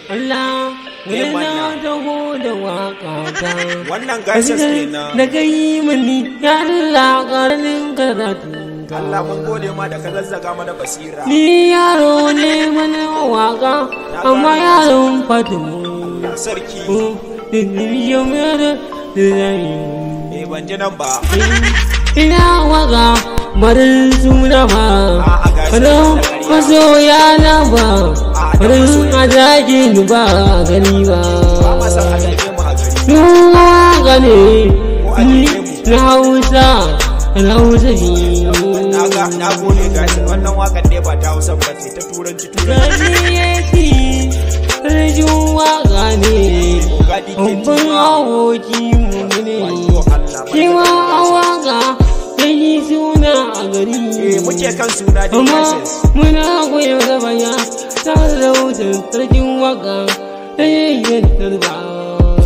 Allah na taho da waka ta. Wannan gaisas kenan. Da kai mani ya Allah karnin karatu. Allah mun gode ma da ka zazzaga mana basira. Ni yaro ne mana waka amma yaron Fatimu. Allah sarki. Eh, ban ji nan ba. Ina waka barin suna ba. Barin masoya na ba. Barin a zage ni ba gani ba. Ba ma san a zage mu a gari. Nuna waka ne na Hausa, na Hausa ne. Na ga na gode gaisas, wannan wakan ne ba ta Hausa ba ce, ta turanci turanci. Gani rajin waka ne. Oga DKT Babban ma. aboki mu ne. Wayo Allah. Shi ma a waka ya yi suna a gari. Eh, muke kan suna dai Amma gaisas. muna koyar da baya ta rautar sarkin waka ta yi tarba.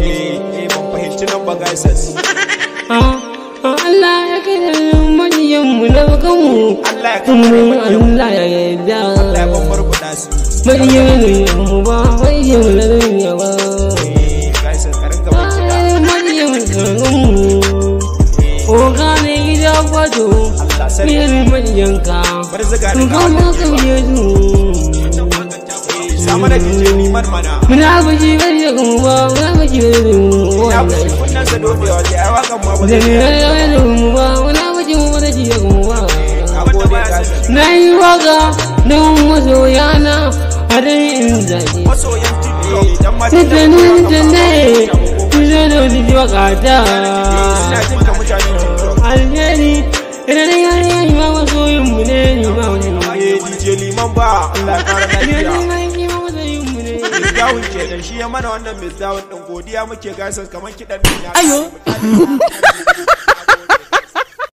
Eh eh, ban fahimci nan ba gaisas. Allah ya kai manyan mu na kanmu. Allah ya kare mu. Allah ya yarda. Allah ya ban barkuɗa su. Manyan mu ba manyan mu na duniya ba. Eh gaisas, ka rinka ban kiɗa. Manyan mu. Eh. Oga ne gida kwato. Allah sarki. Manyan manyan ka. Bar zuga ni Ga ka. mu kauye su. Eh, sa mana DJ Liman mana. Muna buji bari mu ba, muna buji bari mu Ya wallahi. bushi kunnen sa dobewa sai ai wakan ma ba Da zai ni iya. bari mu ba, muna buji mu bari mu ba. Na gode gaisas. Na yi waka don masoyana a dai in zage. Masoyan TikTok dan ma Tuntuni tuntuni, tuzo da wani waka ta. Suna jin ka mutanen TikTok. Alheri, ina da yari yari ma masoyin mu ne ni ma wani. Eh, DJ Liman ba, Allah ya kara Ni lafiya. ma ni ma masoyin mu ne. Miss Dawun kenan shi ya mana wannan Miss Dawun din, godiya muke gaisas, kamar kiɗan nan ya Ayo. kare.